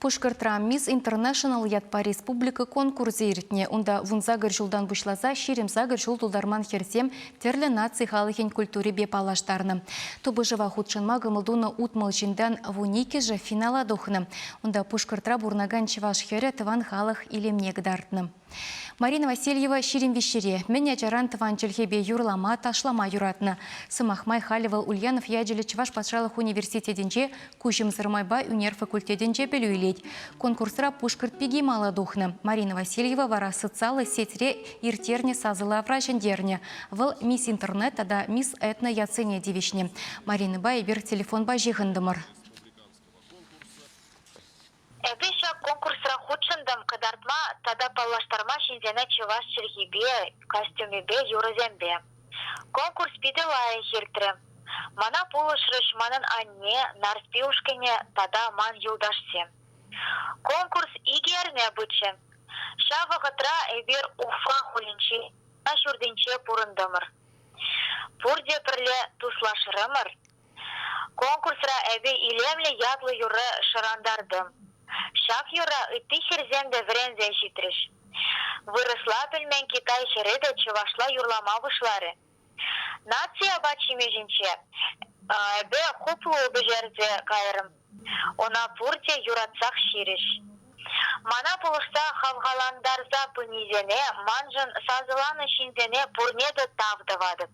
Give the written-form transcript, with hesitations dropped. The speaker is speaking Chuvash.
Пушкӑртра Мисс Интернешнл ятпа республика конкурсӗ иртнӗ. Унта 18 ҫултан пуҫласа 28 ҫул тултарман хӗрсем тӗрлӗ наци халӑхӗн культурипе паллаштарнӑ. Тупӑшӑва хутшӑнма кӑмӑл тунӑ 60 ҫынтан 12-шӗ финала тухнӑ. Унта Пушкӑртра пурӑнакан чӑваш хӗрӗ тӑван халӑх илемне кӑтартнӑ. Марина Васильева 23-ре мӗн ачаран тӑван чӗлхепе юрлама, ташлама юратнӑ. Сӑмах май, халӗ вӑл Ульянов ячӗллӗ Чӑваш патшалӑх университетӗнче куҫӑмсӑр майпа ӳнер факультетӗнче пӗлӳ илет. Конкурсра пушкӑрт пики мала тухнӑ. Марина Васильева вара социаллӑ сетьре ирттернӗ сасӑлавра ҫӗнтернӗ. Вӑл Мисс Интернет тата Мисс Этно ятсене тивӗҫнӗ. Маринӑпа эпир телефонпа ҫыхӑнтӑмӑр. Эпӗ ҫак конкурсра хутшӑнтӑм кӑтартма тата паллаштарма ҫынсене чӑваш чӗлхипе, костюмӗпе, юрӑсемпе. Конкурс питӗ лайӑх иртрӗ. Мана пулӑшрӗҫ манӑн анне, Нарспи ушкӑнӗ тата ман юлташсем. Конкурс икӗ эрне пычӗ. Ҫав вӑхӑтра эпир Уфа хулинчи ҫуртӗнче пурӑнтӑмӑр. Пурте пӗрле туслашрӑмӑр. Конкурсра эпӗ илемлӗ ятлӑ юрра шӑрантартӑм. Ҫак юрра ытти хӗрсем те вӗренсе ҫитрӗҫ. Вырӑсла пӗлмен Китай хӗрӗ те чӑвашла юрлама пуҫларӗ. Наци апат-ҫимӗҫӗнче эпӗ хуплу пӗҫерсе кайрӑм. Ӑна пурте юратсах ҫирӗҫ. Мана пулӑшса хавхалантарса пынисене, маншӑн сасӑланӑ ҫынсене пурне те тав тӑватӑп.